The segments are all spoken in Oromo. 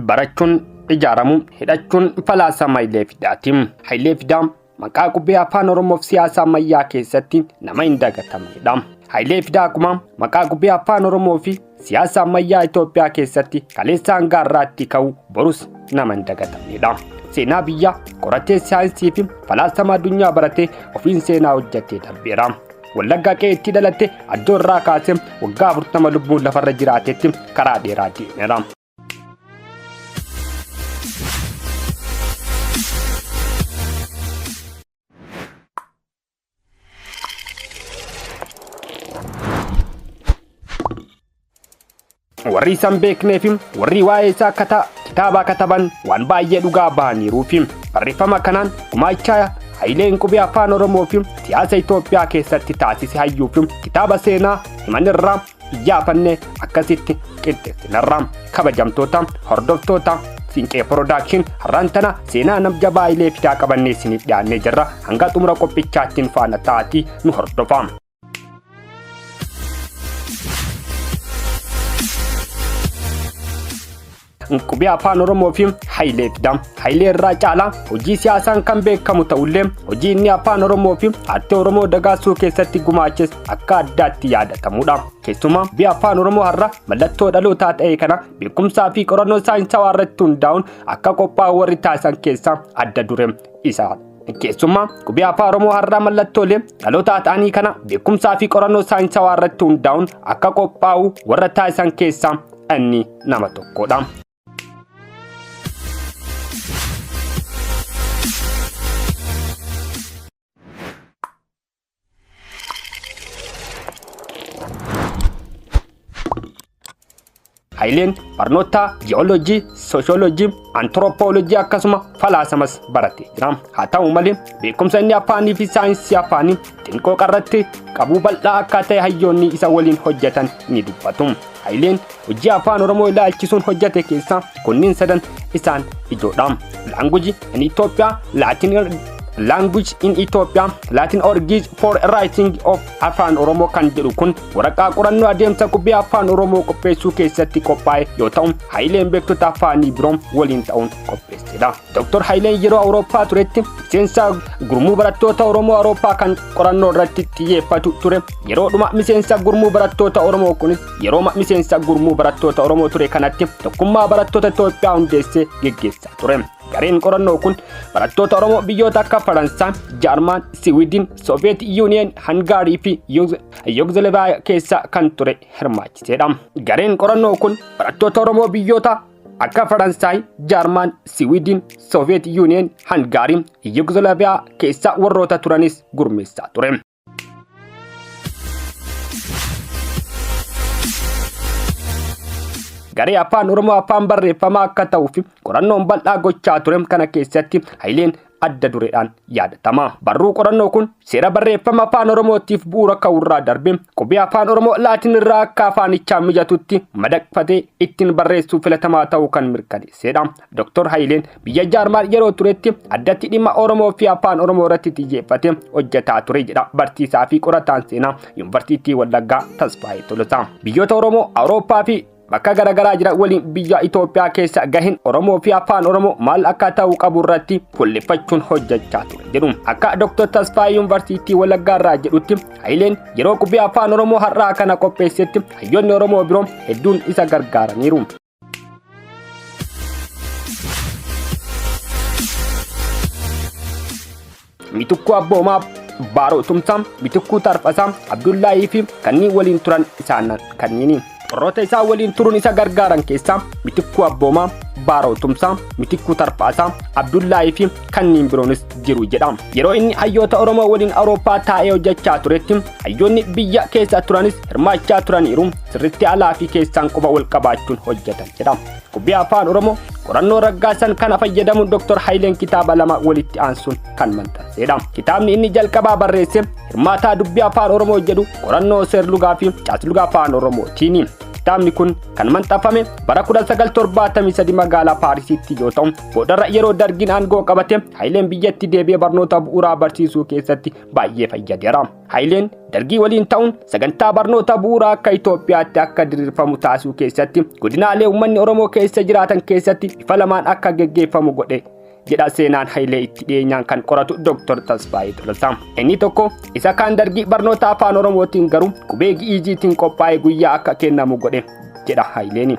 Barachuun, ijaaramuu, hidhachuun falaasama Hayilee Fidaati. Hayilee Fidaa maqaa qubee afaan Oromoof siyaasa ammayyaa keessatti nama hin dagatamnedha. Hayilee Fidaa akkuma maqaa qubee afaan Oromoo fi siyaasa ammayyaa Itoophiyaa keessatti kaleessa hanga har'aatti ka'u borus nama hin dagatamnedha. Seenaa biyyaa qoratee saayinsii fi falaasama addunyaa baratee ofiin seenaa hojjetee darbeera. Wallaggaa qe'eetti dhalate addoo irraa kaasee waggaa 40 lubbuun lafarra jiraatetti karaa dheeraa deemeera. Warri isaan beeknee fi warri waa'ee isaa kitaaba kataban waan baay'ee dhugaa bahaniiruu fi barreeffama kanaan gumaachaa Hayileen qubee afaan Oromoo fi siyaasa Itoophiyaa keessatti taasise hayyuu fi kitaaba seenaa himanirraa iyyaafannee akkasitti qixxeessinarra. Kabajamtoota hordoftoota Siinqee Production, har'aan tana seenaa nam jabaa Hayilee Fidaa qabannee isiniif dhiyaannee jirra. Hanga xumura qophichaattiin faana ta'aatii nu hordofa. Qubee afaan Oromoo fi Hayilee Fidaa. Hayilee irraa caalaa hojii siyaasaan kan beekamu ta'ullee hojii inni afaan Oromoo fi aartii Oromoo dagaagsuu keessatti gumaaches akka addaatti yaadatamudha. Keessumaa qubee afaan Oromoo har'a mallattoo dhalootaa ta'e kana beekumsaa fi qorannoo saayinsawaa irratti hundaa'uun akka qophaa'u warri taasisan keessaa adda dure isa. Keessumaa qubee afaan Oromoo har'a mallattoolee dhalootaa ta'anii kana beekumsaa fi qorannoo saayinsawaa irratti hundaa'uun akka qophaa'u warra taasisan keessaa inni nama tokkodha. Hayileen barnoota ji'ooloojii, sooshooloojii, antiroopooloojii akkasuma falaasamas baratee jira. Haa ta'u malee beekumsa inni afaanii fi saayinsii afaanii xinqooqa irratti qabuu bal'aa akka ta'e hayyoonni isa waliin hojjetan ni dubbatu. Hayileen hojii afaan Oromoo ilaalchisuun hojjete keessaa kunniin sadan isaan ijoodha. Language in Ethiopia, Latin Language in Ethiopia, Latin or Ge'ez for Writing of Afaan Oromoo kan jedhu kun waraqaa qorannoo adeemsa qubee afaan Oromoo qopheessuu keessatti qophaa'e yoo ta'u, Hayileen beektota afaanii biroo waliin ta'uun qopheessedha. Dr. Hayileen yeroo Awurooppaa turetti miseensa gurmuu barattoota Oromoo Awurooppaa kan qorannoo irratti xiyyeeffatu ture. Yeroodhuma miseensa gurmuu barattoota Oromoo kunis yerooma miseensa gurmuu barattoota Oromoo ture kanatti tokkummaa barattoota Itoophiyaa hundeessee geggeessaa ture. Gareen qorannoo kun barattoota Oromoo biyyoota akka Faransaay, Jaarmaan, Siwiidin, Sooviyeet Yuuniyeen, Hangaarii fi Yuugozilaaviyaa keessa kan ture hirmaachiseedha. Gareen qorannoo kun barattoota Oromoo biyyoota akka Faransaay, Jaarmaan, Siwiidin, Sooviyeet Yuuniyeen, Hangaarii, Yuugozilaaviyaa keessa warroota turanis gurmeessaa ture. Garee afaan Oromoo afaan barreeffamaa akka ta'uu fi qorannoon bal'aa gochaa ture kana keessatti Hayileen adda dureedhaan yaadatama. Barruu qorannoo kun seera barreeffama afaan Oromootiif bu'uura ka'urraa darbe qubee afaan Oromoo Laatiin irraa akka afaanichaa mijatutti madaqfatee ittiin barreessuu filatamaa ta'uu kan mirkaneessedha. Dr. Hayileen biyya Jaarmaan yeroo turetti addatti dhimma Oromoo fi afaan Oromoo irratti xiyyeeffatee hojjetaa ture jedha barsiisaa fi qorataan seenaa Yuunivarsiitii Wallaggaa Tasfaayee Tolosaa. Biyyoota Oromoo Awurooppaa fi bakka garaagaraa jiran waliin biyya Itoophiyaa keessa gaheen Oromoo fi afaan Oromoo maal akka ta'uu qabu irratti fuulleffachuun hojjechaa ture jedhu. Akka Dr. Tasfaayee Yuunivarsiitii Wallaggaa irraa jedhutti Hayileen yeroo qubee afaan Oromoo har'aa kana qopheessetti hayyoonni Oromoo biroo hedduun isa gargaaraniiru. Mitikkuu Abboomaa, Baaroo Tumsaa, Mitikkuu Tarfasaa, Abdullaahii fi kanneen waliin turan isaan kanniini. Warroota isaa waliin turuun isa gargaaran keessaa Mitikkuu Abboomaa, Baaroo Tumsaa, Mitikkuu Tarfaasaa, Abdullaahii fi kanneen biroonis jiru jedha. Yeroo inni hayyoota Oromoo waliin Awurooppaa taa'ee hojjechaa turetti hayyoonni biyya keessa turanis hirmaachaa turaniiru. Sirriitti alaa fi keessaan quba wal qabaachuun hojjetan jedha. Qubee afaan Oromoo qorannoo raggaasan kana fayyadamuun Dr. Hayileen kitaaba lama walitti aansuun kan maxxansedha. Kitaabni inni jalqabaa barreesse hirmaataa dubbii afaan Oromoo jedhu qorannoo seerlugaa fi caasluga afaan Oromootiini. Kitaabni kun kan maxxanfame bara 1973 magaalaa Paarisitti yoo ta'u, boodarra yeroo Dargiin aangoo qabate Hayileen biyyatti deebi'ee barnoota bu'uuraa barsiisuu keessatti baay'ee fayyadeera. Hayileen Dargii waliin ta'uun sagantaa barnoota bu'uuraa akka Itoophiyaatti akka diriirfamu taasisuu keessatti godinaalee uummanni Oromoo keessa jiraatan keessatti bifa lamaan akka geggeeffamu godhe jedha seenaan Hayilee itti dhiyeenyaan kan qoratu Dr. Tasfaayee Tolasaa. Inni tokko isa kaan Dargii barnoota afaan Oromootiin garuu qubee Gi'iiziitiin qophaa'e guyyaa akka kennamu godhe jedha Hayileen.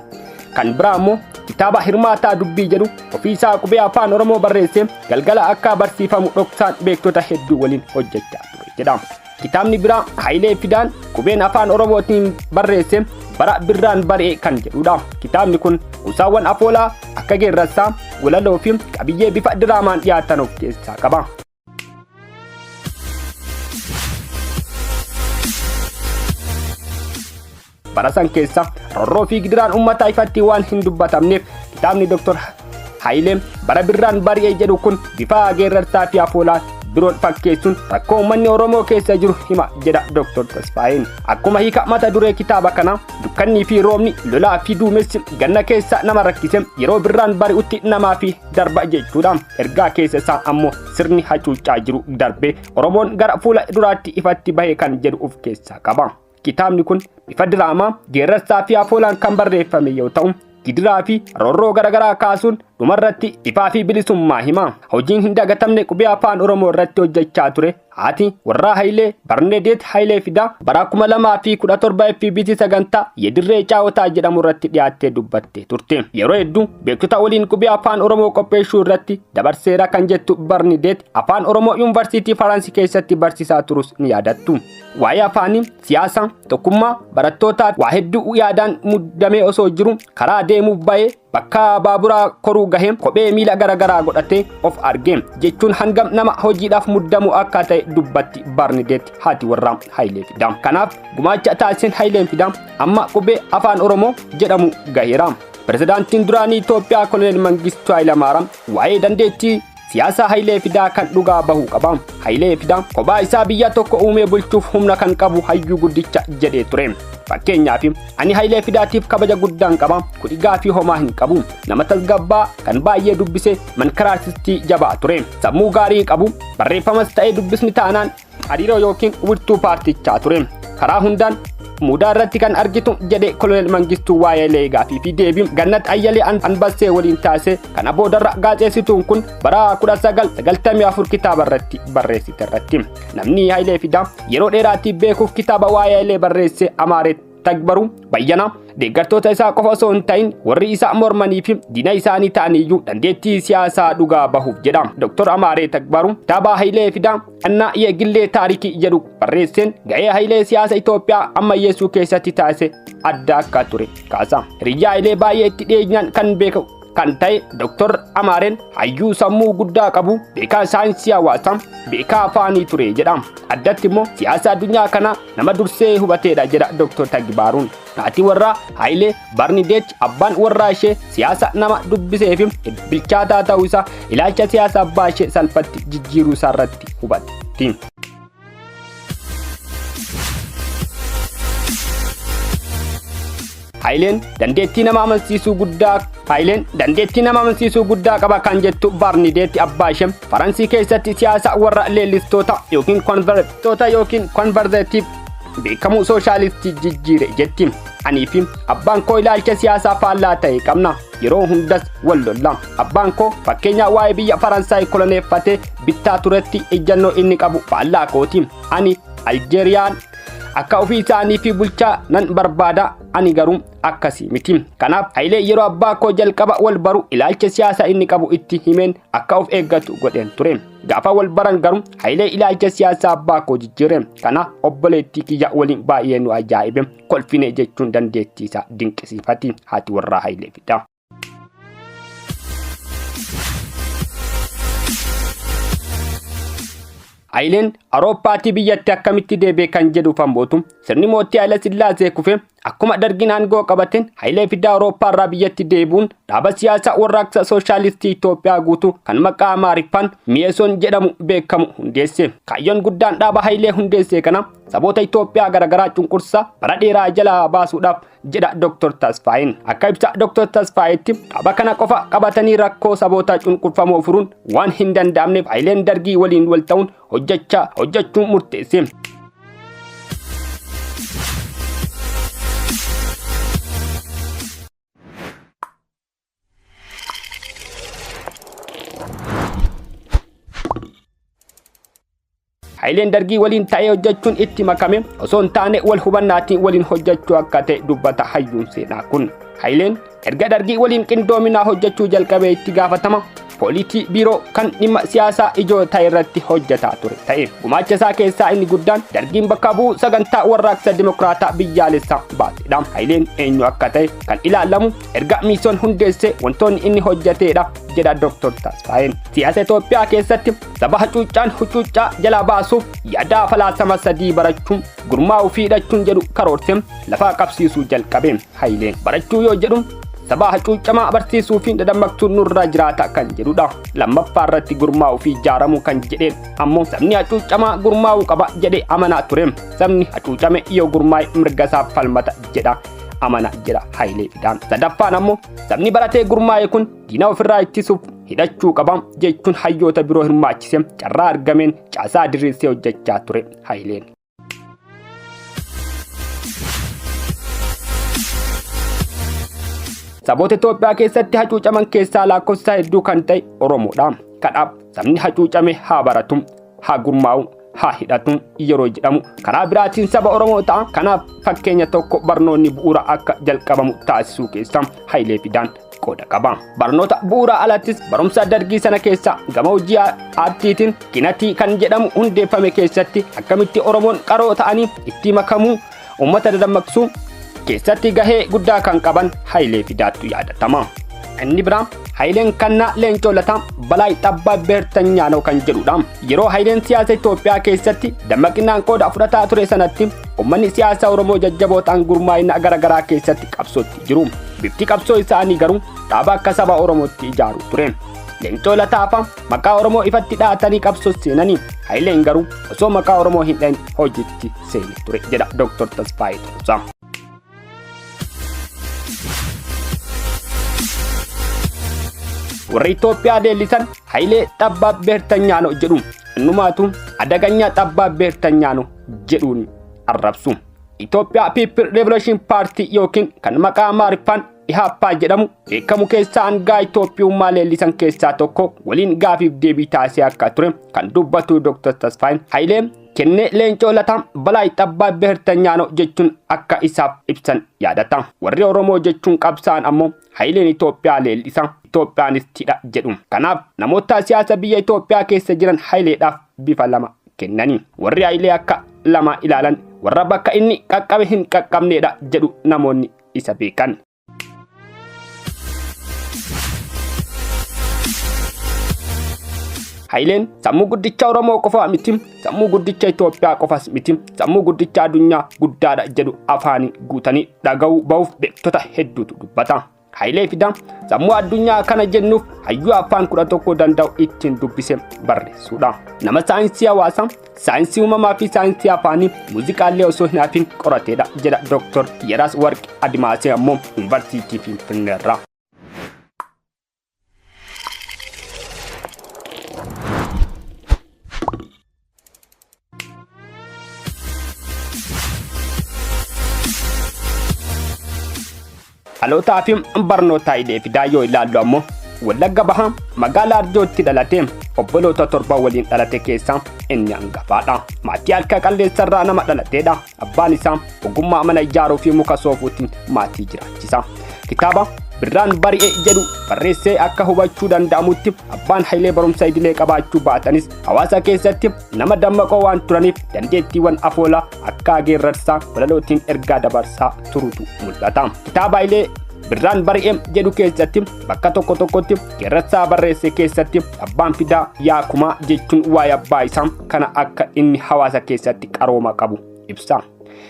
Kan biraa immoo kitaaba hirmaataa dubbii jedhu ofiisaa qubee afaan Oromoo barreessee galgala akka barsiifamu dhoksaan beektota hedduu waliin hojjechaa ture jedha. Kitaabni biraa Hayilee Fidaan qubeen afaan Oromootiin barreesse bara birraan bari'e kan jedhudha. Kitaabni kun kuusaawwan afoolaa akka geerrarsaa, walaloo fi qabiyyee bifa diraamaan dhiyaatan of keessaa qaba. Bara san keessa roorroo fi gidiraan uummataa ifatti waan hin dubbatamneef kitaabni Dr. Hayilee bara birraan bari'e jedhu kun bifa geerrarsaa fi afoolaa biroon fakkeessuun rakkoo uummanni Oromoo keessa jiru hima jedha Dr. Tasfaayeen. Akkuma hiika mata duree kitaaba kanaa dukkannii fi roobni lolaa fi duumessi ganna keessa nama rakkise yeroo birraan bari'utti namaa fi darba jechuudha. Ergaa keessa isaa ammoo sirni hacuuccaa jiru darbee Oromoon gara fuula duraatti ifatti bahe kan jedhu of keessaa qaba. Kitaabni kun bifa diraamaa, geerrarsaa fi afoolaan kan barreeffame yoo ta'u, gidiraa fi roorroo garaagaraa kaasuun dhumarratti ifaa fi bilisummaa hima. Hojiin hin dagatamne qubee afaan Oromoo irratti hojjechaa ture haati warraa Hayilee Barneedeet Hayilee Fidaa bara 2017 FBC sagantaa Yedirree Caawotaa jedhamu irratti dhiyaattee dubbattee turte. Yeroo hedduu beektota waliin qubee afaan Oromoo qopheessuu irratti dabarseera kan jettu Barneedeet afaan Oromoo Yuunivarsiitii Faransi keessatti barsiisaa turus ni yaadattu. Waa'ee afaanii, siyaasa, tokkummaa, barattootaa waa hedduu yaadaan muddamee osoo jiru karaa deemuuf ba'ee bakka baaburaa koruu gahee kophee miila garaagaraa godhatee of arge jechuun hangam nama hojiidhaaf muddamu akka ta'e dubbatti Barnideet haati warraa Hayilee Fidaa. Kanaaf gumaacha taasiseen Hayileen Fidaa amma qubee afaan Oromoo jedhamu gaheera. Pirezidaantiin duraanii Itoophiyaa Koloneel Mangistuu Hayilamaaraam waa'ee dandeettii siyaasa Hayilee Fidaa kan dhugaa bahuu qaba. Hayilee Fidaa kophaa isaa biyya tokko uumee bulchuuf humna kan qabu hayyuu guddicha jedhee ture. Fakkeenyaaf ani Hayilee Fidaatiif kabaja guddaan qaba. Kuni gaafii homaa hin qabu. Nama tasgabbaa kan baay'ee dubbise mankaraasistii jabaa ture. Sammuu gaarii qabu barreeffamas ta'ee dubbisni taanaan hariiroo yookiin wirtuu paartichaa ture. Karaa hundaan muudaa irratti kan argitu jedhe Koloneel Mangistuu waa'ee leegaafii fi deebii Gannat Ayyalee Anbassee waliin taasise kana boodarra gaazexeessituun kun bara 1994 kitaaba irratti barreessite irratti. Namni Hayilee Fidaa yeroo dheeraatiif beekuuf kitaaba waa'ee Hayilee barreesse Amaaree Tagbaru Bayyana deeggartoota isaa qofa osoo hin ta'in warri isa mormanii fi diina isaanii ta'an iyyuu dandeettii siyaasaa dhugaa bahuuf jedha. Dr. Amaaree Tagbaru kitaaba Hayilee Fidaa Annaa Yeegillee Taarikii jedhu barreesseen ga'ee Hayilee siyaasa Itoophiyaa ammayyeessuu keessatti taasise adda akka ture kaasa. Hiriyyaa Hayilee baay'ee itti dhiyeenyaan kan beekamu kan ta'e Dr. Amaareen hayyuu sammuu guddaa qabu beekaa saayinsii hawaasaa beekaa afaanii ture jedha. Addatti immoo siyaasa addunyaa kanaa nama dursee hubateedha jedha Dr. Tagibaaruun. Haati warraa Hayilee Barnideech abbaan warraa ishee siyaasa nama dubbisee fi bilchaataa ta'uu isaa ilaalcha siyaasa abbaa ishee salphatti jijjiiruu isaa irratti hubatti. Hayileen dandeettii nama amansiisuu guddaa Hayileen dandeettii nama amansiisuu guddaa qaba kan jettu Barnideetti abbaa ishee Faransii keessatti siyaasa warra leellistoota yookiin konvertoota yookiin konverzeetiif beekamuu sooshaalistii jijjiire jetti. Anii fi abbaan koo ilaalcha siyaasaa faallaa ta'e qabna. Yeroo hundas wal lolla. Abbaan koo fakkeenya waa'ee biyya Faransaay koloneeffatee bittaa turetti ejjannoo inni qabu faallaa kooti. Ani Aljeeriyaan akka ofii isaanii fi bulchaa nan barbaada ani garuu akkasii miti. Kanaaf Hayilee yeroo abbaa koo jalqaba wal baru ilaalcha siyaasaa inni qabu itti himeen akka of eeggatu godheen ture. Gaafa wal baran garuu Hayilee ilaalcha siyaasaa abbaa koo jijjiire. Kana obboleettii kiyya waliin baay'ee nu ajaa'ibe kolfine jechuun dandeettii isaa dinqisiifati haati warraa Hayilee Fidaa. Hayileen Awurooppaatii biyyatti akkamitti deebi'e kan jedhuuf ammootu sirni mootii Haayila Sillaasee kufe Akkuma Dargiin aangoo qabateen Hayilee Fidaa Awurooppaa irraa biyyatti deebi'uun dhaaba siyaasaa warraaqsa sooshaalistii Itoophiyaa guutuu kan maqaa Amaariffaan Mi'eesoon jedhamu beekamu hundeesse. Kaayyoon guddaan dhaaba Hayilee hundeesse kana saboota Itoophiyaa garaagaraa cunqursaa bara dheeraa jalaa baasuudhaaf jedha Dr. Tasfaayin. Akka ibsa Dr. Tasfaayitti dhaaba kana qofa qabatanii rakkoo saboota cunqurfamoo furuun waan hin danda'amneef Hayileen Dargii waliin wal ta'uun hojjechuun murteesse. Hayileen Dargii waliin ta'ee hojjechuun itti makame osoo hin taane wal hubannaatiin waliin hojjechuu akka ta'e dubbata hayyuun seenaa kun. Hayileen erga Dargii waliin qindoominaa hojjechuu jalqabee itti gaafatama poolitii biiroo kan dhimma siyaasaa ijoo ta'e irratti hojjetaa ture ta'e. Gumaacha isaa keessaa inni guddaan Dargiin bakka bu'uu sagantaa warraaqsa dimokiraataa biyyaalessaa baasedha. Hayileen eenyu akka ta'e kan ilaalamu erga Miisoon hundeessee wantoonni inni hojjetedha jedha Dr. Tasfaayeen. Siyaasa Itoophiyaa keessatti saba hacuuccaan hucuuccaa jalaa baasuuf yaada falaasama sadii barachuun gurmaa'uu fi hidhachuun jedhu karoorse lafaa qabsiisuu jalqabe. Hayileen barachuu yoo jedhu saba hacuuccamaa barsiisuu fi dadammaqsuun nurra jiraata kan jedhudha. Lammaffaa irratti gurmaa'uu fi ijaaramuu kan jedheen ammoo sabni hacuuccamaa gurmaa'uu qaba jedhee amanaa ture. Sabni hacuucame yoo gurmaa'e mirga isaaf falmata jedha amana jedha Hayilee Fidaan. Sadaffaan ammoo sabni baratee gurmaa'e kun diina ofirraa ittisuuf hidhachuu qaba jechuun hayyoota biroo hirmaachise carraa argameen caasaa diriirsee hojjechaa ture Hayileen. Saboota Itoophiyaa keessatti hacuucaman keessaa lakkoofsa hedduu kan ta'e Oromoodha. Kanaaf sabni hacuucame haa baratu, haa gurmaa'u, haa hidhatu yeroo jedhamu karaa biraatiin saba Oromoo ta'a. Kanaaf fakkeenya tokko barnoonni bu'uura akka jalqabamu taasisuu keessa Hayilee Fidaan qooda qaba. Barnoota bu'uura alattis barumsa Dargii sana keessa gama hojii aartiitiin Kinatii kan jedhamu hundeeffame keessatti akkamitti Oromoon qaroo ta'anii itti makamuu uummata dadammaqsuu keessatti gahee guddaa kan qaban Hayilee Fidaattu yaadatama. Inni biraa Hayileen Kannaa Leencoo Lataa Balaay Xabbaa Beertanyaanoo kan jedhudha. Yeroo Hayileen siyaasa Itoophiyaa keessatti dammaqinaan qooda fudhataa ture sanatti uummanni siyaasa Oromoo jajjaboo ta'an gurmaa'ina garaagaraa keessatti qabsootti jiru. Bifti qabsoo isaanii garuu dhaaba akka saba Oromootti ijaaru ture. Leencoo Lataa fa'a maqaa Oromoo ifatti dhaatanii qabsoo seenanii Hayileen garuu osoo maqaa Oromoo hin dhahin hojiitti seene ture jedha Dr. Tasfaayee Tolosaa. Warri Itoophiyaa leellisan Hayilee Xabbaa Beertanyaanoo jedhu. Innumaatu Adaganyaa Xabbaa Beertanyaanoo jedhuun arrabsu. Itoophiyaa People Revolution Party yookiin kan maqaa Amaariffaan Ihaappaa jedhamu beekamu keessaa hangaa Itoophiyummaa leellisan keessaa tokko waliin gaafiif deebii taasisee akka ture kan dubbatu Dr. Tasfaayin Hayilee kennee Leencoo Lataa Balaay Xabbaa Beertanyaanoo jechuun akka isaaf ibsan yaadata. Warri Oromoo jechuun qabsaan ammoo Hayileen Itoophiyaa leellisa Itoophiyaanistidha jedhu. Kanaaf namoota siyaasa biyya Itoophiyaa keessa jiran Hayileedhaaf bifa lama kennani. Warri Hayilee akka lama ilaalan warra bakka inni qaqqabe hin qaqqabneedha jedhu namoonni isa beekan. Hayileen sammuu guddicha Oromoo qofa miti, sammuu guddicha Itoophiyaa qofas miti, sammuu guddicha addunyaa guddaadha jedhu afaanii guutanii dhaga'uu ba'uuf beektota hedduutu dubbata. Hayilee Fidaa sammuu addunyaa kana jennuuf hayyuu afaan 11 danda'u ittiin dubbise barreessuudha. Nama saayinsii hawaasaa, saayinsii uumamaa fi saayinsii afaanii muuziqaallee osoo hin hafin qorateedha jedha Dr. Yeraas Warqi Adimaasee ammoo Yuunivarsiitii Finfinneerraa. Dhalootaa fi barnoota Hayilee Fidaa yoo ilaallu ammoo Wallagga Bahaa magaalaa Arjootti dhalate obboloota 7 waliin dhalate keessaa inni hangafaadha. Maatii harka qalleessarraa nama dhalateedha. Abbaan isaa ogummaa mana ijaaruu fi muka soofuutiin maatii jiraachisa. Kitaaba Birraan Bari'e jedhu barreessee akka hubachuu danda'amutti abbaan Hayilee barumsa idilee qabaachuu baatanis hawaasa keessatti nama dammaqoo waan turaniif dandeettiiwwan afoolaa akka geerrarsaa walalootiin ergaa dabarsaa turutu mul'ata. Kitaaba Hayilee Birraan Bari'e jedhu keessatti bakka tokko tokkotti geerrarsaa barreesse keessatti abbaan Fidaa Yaakumaa jechuun waa'ee abbaa isaa kana akka inni hawaasa keessatti qarooma qabu ibsa.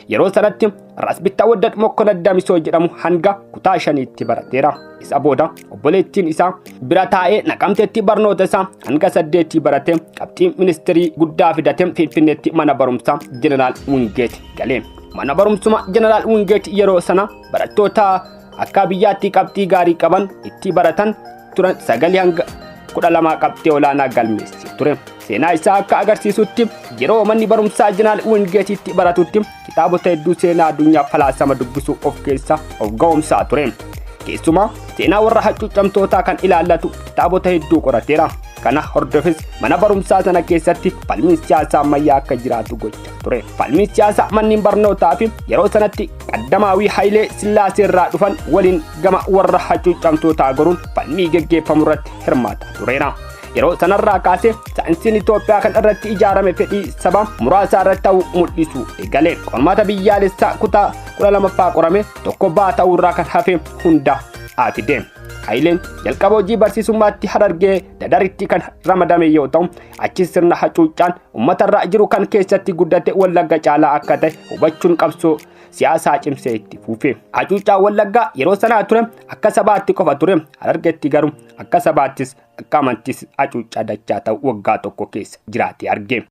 Yeroo sanatti Ras Bittawaddad Mokkonan Damisoo jedhamu hanga kutaa 5tti barateera. Isa booda obboleettiin isaa bira taa'ee Naqamteetti barnoota isaa hanga 8 barate qabxii ministirii guddaa fidate Finfinneetti mana barumsaa Jeneraal Wingeet gale. Mana barumsuma Jeneraal Wingeet yeroo sana barattoota akka biyyaatti qabxii gaarii qaban itti baratan turan 9 hanga 12 qabxii olaanaa galmeessee ture. Seenaa isaa akka agarsiisutti yeroo manni barumsaa Jeneraal Wingeetitti baratutti kitaabota hedduu seenaa addunyaa falaasama dubbisuu of keessa of ga'umsaa ture. Keessumaa seenaa warra hacuuccamtootaa kan ilaallatu kitaabota hedduu qorateera. Kana hordofes mana barumsaa sana keessatti falmiin siyaasaa ammayyaa akka jiraatu gochaa ture. Falmiin siyaasaa manneen barnootaa fi yeroo sanatti qaddamaawii Hayilee Sillaasee irraa dhufan waliin gama warra hacuuccamtootaa goruun falmii geggeeffamu irratti hirmaataa tureera. Yeroo sanarraa kaasee saayinsiin Itoophiyaa kan irratti ijaarame fedhii saba muraasaa irratti ta'uu mul'isu eegale. Qormaata biyyaalessaa kutaa 12ffaa qorame tokko baa ta'uurraa kan hafe hunda fide. Hayileen jalqaba hojii barsiisummaatti Harargee Dadaritti kan ramadame yoo ta'u, achi sirna hacuuccaan uummatarraa jiru kan keessatti guddate Wallagga caalaa akka ta'e hubachuun qabsoo siyaasaa cimsee itti fufe. Hacuuccaan Wallaggaa yeroo sanaa ture akka sabaatti qofa ture. Harargeetti garuu akka sabaattis akka amantiis hacuuccaa dachaa ta'u waggaa tokko keessa jiraate arge.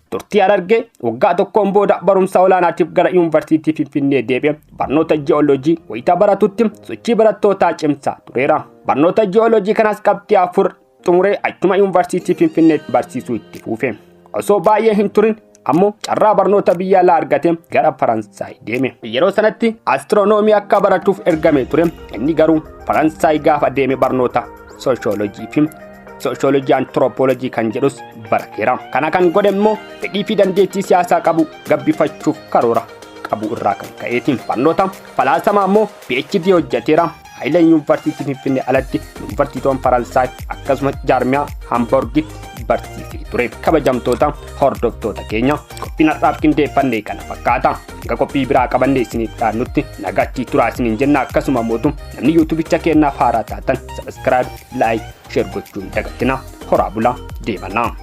Turtii Harargee waggaa tokkoon booda barumsa olaanaatiif gara Yuunivarsiitii Finfinnee deebi'e barnoota ji'ooloojii wayita baratutti sochii barattootaa cimsaa tureera. Barnoota ji'ooloojii kanas qabxii 4 xumuree achuma Yuunivarsiitii Finfinnee barsiisuu itti fufe. Osoo baay'ee hin turin ammoo carraa barnoota biyya alaa argate gara Faransaay deeme. Yeroo sanatti astiroonoomii akka baratuuf ergame ture. Inni garuu Faransaay gaafa deeme barnoota sooshoolojii fi sooshoolojii antiroopoolojii kan jedhus barateera. Kana kan godhe immoo fedhii fi dandeettii siyaasaa qabu gabbifachuuf karoora qabu irraa kan ka'eeti. Barnoota falaasamaa immoo PhD hojjeteera. Hayileen Yuunivarsiitii Finfinnee alatti Yuunivarsiitoon Faransaay akkasuma jaarmiyaa Hamburgitti barsiisee ture. Kabajamtoota hordoftoota keenya qophiin har'aaf qindeeffannee kana fakkaata. Hanga qophii biraa qabannee isiniif dhaannutti nagaatti turaa isiniin jenna. Akkasuma mootu namni yuutuubicha keenyaaf haaraa taatan sabiskiraayib, laayik, sheer gochuun dagatina. Horaa bulaa deebanaa.